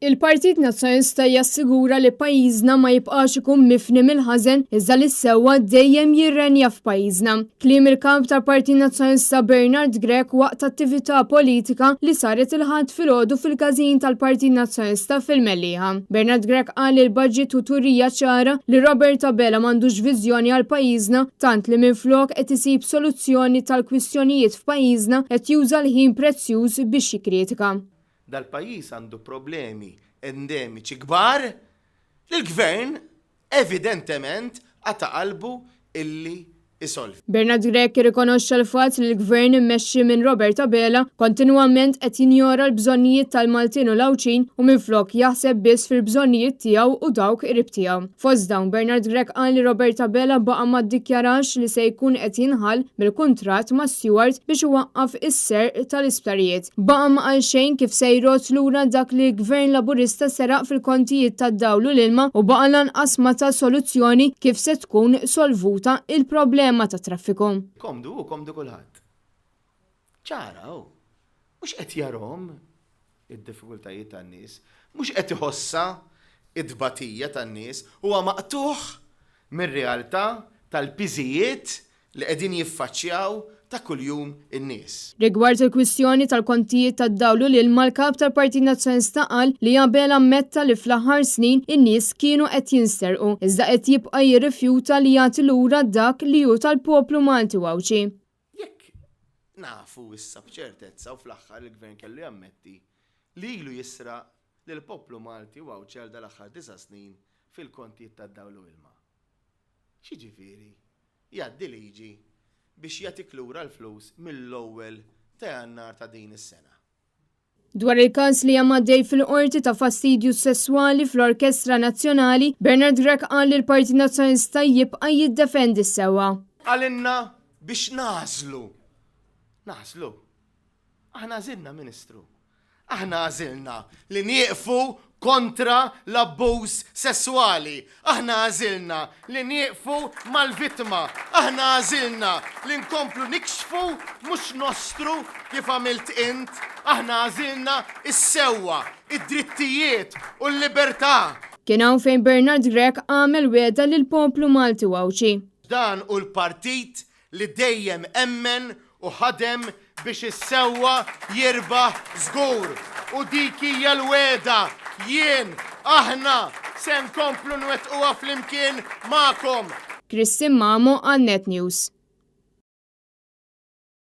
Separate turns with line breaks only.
Il-Partit Nazzjonalista jassigura li pajjiżna ma jibqax ikun mifni mill-ħażen iżda li s-sewwa dejjem jirrenja f'pajjiżna. Kliem il-Kap tal-Partit Nazzjonalista Bernard Grech waqt attività politika li saret il-Ħadd filgħodu fil-każin tal-Partit Nazzjonalista fil-Mellieħa. Bernard Grech qal li l-budget hu turija ċara li Robert Abela m'għandux viżjoni għal pajjiżna tant li minflok qed isib soluzzjoni tal-kwistjonijiet f'pajjiżna qed juża l-ħin prezzjuż biex jikkritika.
Dal-pajjiż għandu problemi endemiċi kbar li l-Gvern evidentement qata' qalbu illi jsolvi.
Bernard Grech irrikonoxxa l-fatt li l-Gvern immexxi minn Robert Abela kontinwament qed jinjora l-bżonnijiet tal-Maltin u l-Għawdxin u minflok jaħseb biss fil-bżonnijiet tiegħu u dawk qrib tiegħu. Fost dawn, Bernard Grech qal li Robert Abela baqa' ma ddikjarax li se jkun qed jinħall mill-kuntratt ma' Steward biex iwaqqaf is-serq tal-isptarijiet. Baqa' ma qal xejn kif se jrodd lura dak li l-Gvern Laburista seraq fil-kontijiet tad-dawl u l-ilma u baqa' lanqas ma ta soluzzjoni kif se tkun solvuta il-problema tat-traffiku.
Komdu hu, komdu kulħadd. Ċara hu. Mhux qed jarahom id-diffikultajiet tan-nies, mhux qed iħossha t-tbatija tan-nies, huwa maqtugħ mir-realtà tal-piżijiet li qegħdin jiffaċċjaw ta' kuljum in-nies.
Rigward il-kwistjoni tal-kontijiet tad-dawl u l-ilma l-Kap tal-Partit Nazzjonalista qal li Abela ammetta li fl-aħħar snin in-nies kienu qed jinsterqu iżda qed jibqa' jirrifjuta li jagħti lura dak li hu tal-poplu Malti u Għawdxi.
Jekk nafu issa b'ċertezza u fl-aħħar il-Gvern kellu jammetti li ilu jisraq lill-poplu Malti u Għawdxi għal dal-aħħar disa' snin fil-kontijiet tad-dawl u ilma. X'jiġifieri jgħaddi liġi biex jagħtik lura l-flus mill-ewwel ta' Jannar ta' din is-sena?
Dwar il-każ li hemm għaddej fil-Qorti ta' fastidju sesswali fl-Orkestra Nazzjonali, Bernard Grech qal li l-Partit Nazzjonalista jibqa' jiddefendi s-sewwa.
Qalilna biex nagħżlu. Nagħżlu. Aħna għażilna, Ministru. Aħna għażilna li nieqfu kontra l-abbuż sesswali. Aħna għażilna li nieqfu mal-vittma. Aħna għażilna li nkomplu nikxfu mhux nostru kif għamilt int. Aħna għażilna s-sewwa, id-drittijiet u l-libertà.
Kien hawn fejn Bernard Grech għamel wegħda lill-poplu Malti u Għawdxi.
Dan hu l-partit li dejjem emmen u ħadem biex is-sewwa jirbaħ żgur. U dik hija l-wegħda, jien, aħna, se nkomplu nwettquha flimkien magħkom.
Christine Mamo għal Net News.